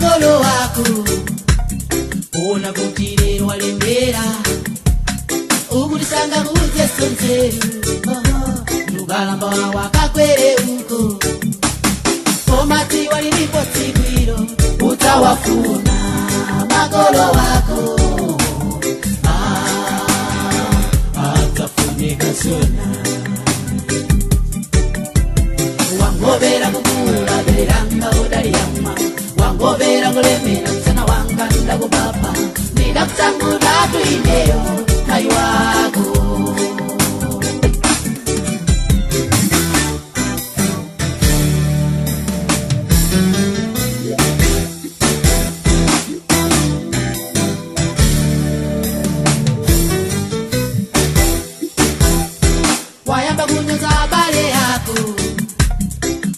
Makolo wako ona kuti lero walembera ukutisanga kujeso nzeru lukalamba wakakwere uko komati walilipo tsikwiro utawafuna makolo wako atafunika sona wangobera kukula bereranga odaliyama wangobera kulemera msana wanga ndakupapa ndidakutangula tuineyo mai wako. Wayamba kunyoza abale yako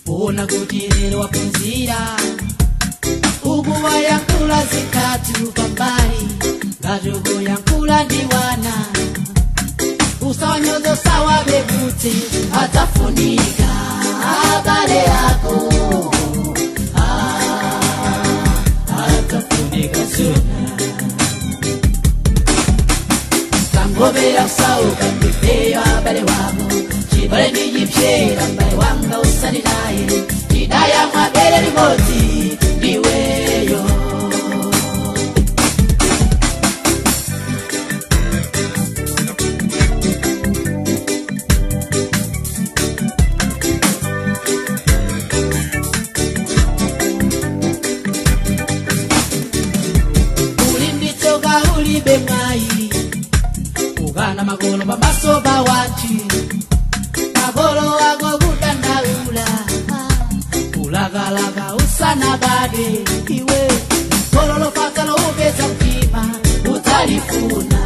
ona kuti lero waphunzira ukuwayankhula zikathu pambali ngati ukuyankhula ndi wana usawanyoza usawabe kuti adzafunika abale yako adzafunika zona kangobera kusauka ndifeyo abale wako chibale ndichipyera mbale wanga usali naye chidaya mwabere limodzi ndiweyo. Uli nditsoka ulibe mwayi ukana makolo pamaso pa wanthu makolo ako kudandaula kulakalaka usanabadwe iwe kholo lopatsa lowupeza mtima udzalifuna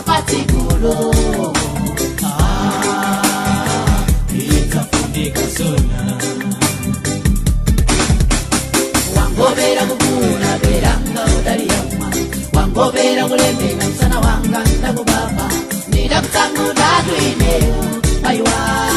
patsikulo Itafunika sona wangobera kukula beranga udaliyama wangobera kulemera msana wanga ndakubaba ndidakutangula tuineyo mai wako.